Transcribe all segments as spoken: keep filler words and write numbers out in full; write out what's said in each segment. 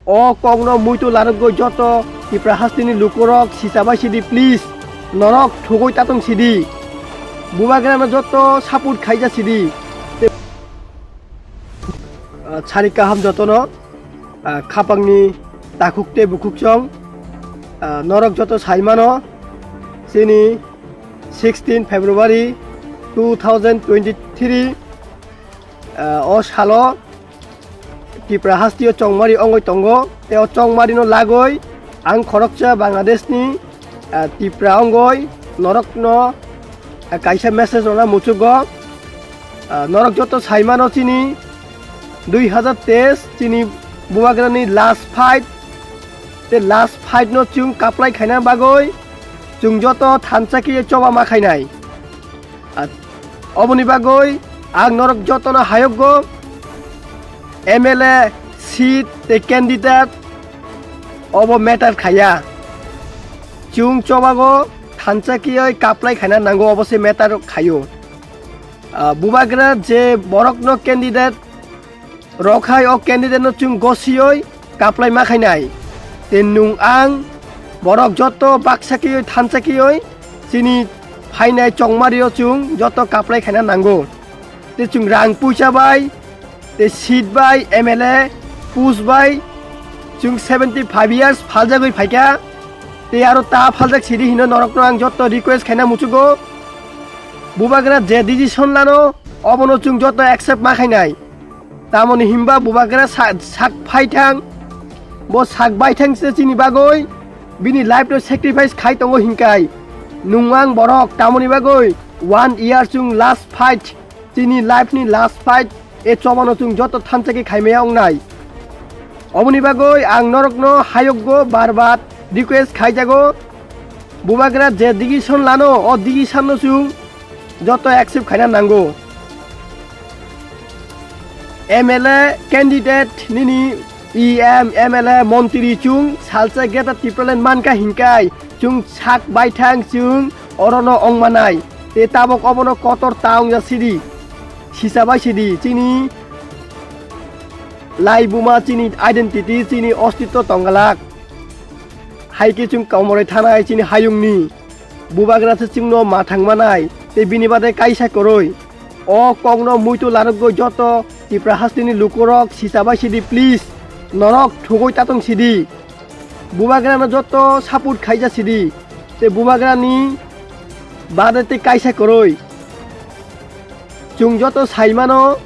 O kokno muitu larwgwi joto Tipra hasteni lukurok sichabai sidi, please. Norok thugwi tatong sidi. Bubagrano joto support khaija sidi. Ah, sari kaham jotono, ah, khapangni takhuk tei bukhuk chong, ah, norok joto saimano, chini sixteen February two thousand twenty-three, ah, o salo Tipra hasteo chongmari ongoi tongo. Tei o chongmarino lagoi ang khoroksa Bangladeshni, ah, Tipra ongoi norokno, ah, kaisa message rwna muchugo. Ah, norok joto saimano chini dui hazar teis chini bubagrani last fight. Tei last fight no chwng kaplai khaina bagoi chwng joto thansa khe choba ma khainai. Ah, oboni bagoi ang norok jotono hayokgo M L A seat tei candidate obo matter khaya. Chwng chobago thansa khe kaplai khaina nango, obo se matter khayo. Ah, bubagra je borokno candidate rok hai o candidate no chwng gosioi kaplai ma khainai. Tei nwng ang borok joto baksa kheoi thansa kheoi chini phainai chongmario chwng joto kaplai khaina nango. Tei chwng rang puisa bai, tei seat bai, M L A post bai chwng seventy five years phaljagwi phaikha. Tei aro ta phaljak sidi hino norokno ang joto request khaina muchugo. Bubagra je decision lano obono chwng joto accept ma khainai. Tamoni himba bubagra sa-, sak phaithang, bo sak baithang se chini bagoi bini life no sacrifice khai tongo hinkai. Nwng ang borok tamoni bagoi one year chwng last fight, chini life ni last fight, e chobano chwng joto thansa khe khaimaya ongnai. Oboni bagoi ang norokno hayokgo bar bar request khaijago, bubagra je decision lano o decision no chwng joto accept khaina nango. M L A candidate nini E M, M L A, montri chwng salsa Greater Tipraland mankha hinkai chwng sak baithang chwng orono ongmanai. Tei tabok obono kotor ta ongja sidi. Sichabai sidi chini laibuma, chini identity, chini ostitto tonggalak. Hai khe chwng komoroi thanai chini hayungni. Bubagra se chwngno mathang manai, tei bini bade kaisa kwrwi. O kokno muitu larwgwi joto Tipra hasteni lukurok sichabai sidi, please. Norok thugwi tatong sidi. Bubagrano joto support khaija sidi. Tei bubagrani bade tei kaisa kwrwi. Chwng joto saimano,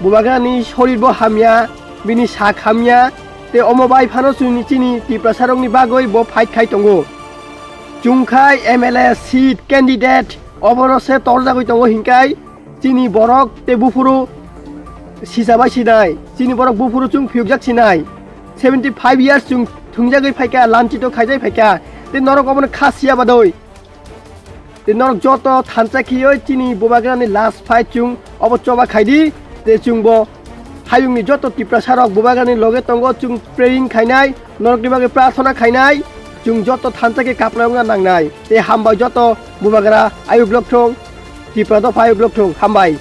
bubagrani sorir bo hamya, bini sak hamya, tei omo bai phano chwngni chini Tiprasarokni bagwi bo fight khai tongo. Chwng khai M L A seat candidate obono se torjagwi tongo hinkai chini borok tei buphuru sichabai sinai, chini borok buphuru chwng phiyokjak sinai. Seventy five years chwng thwngjagwi phaikha, lanchito khaijai phaikha, tei norok obono kha siya badoi. Tei norok joto thansa khiyoi chini bubagrani last fight chwng obo choba khaidi, tei chwngbo hayungni joto Tiprasarok bubagrani loge tongo, chwng praying khainai, norokni bagwi prarthana khainai, chwng joto thansa khe kaplai wngna nangnai. Tei hambai joto bubagra ayuk lok thung, Tipra dopha ayuk lok thung, hambai.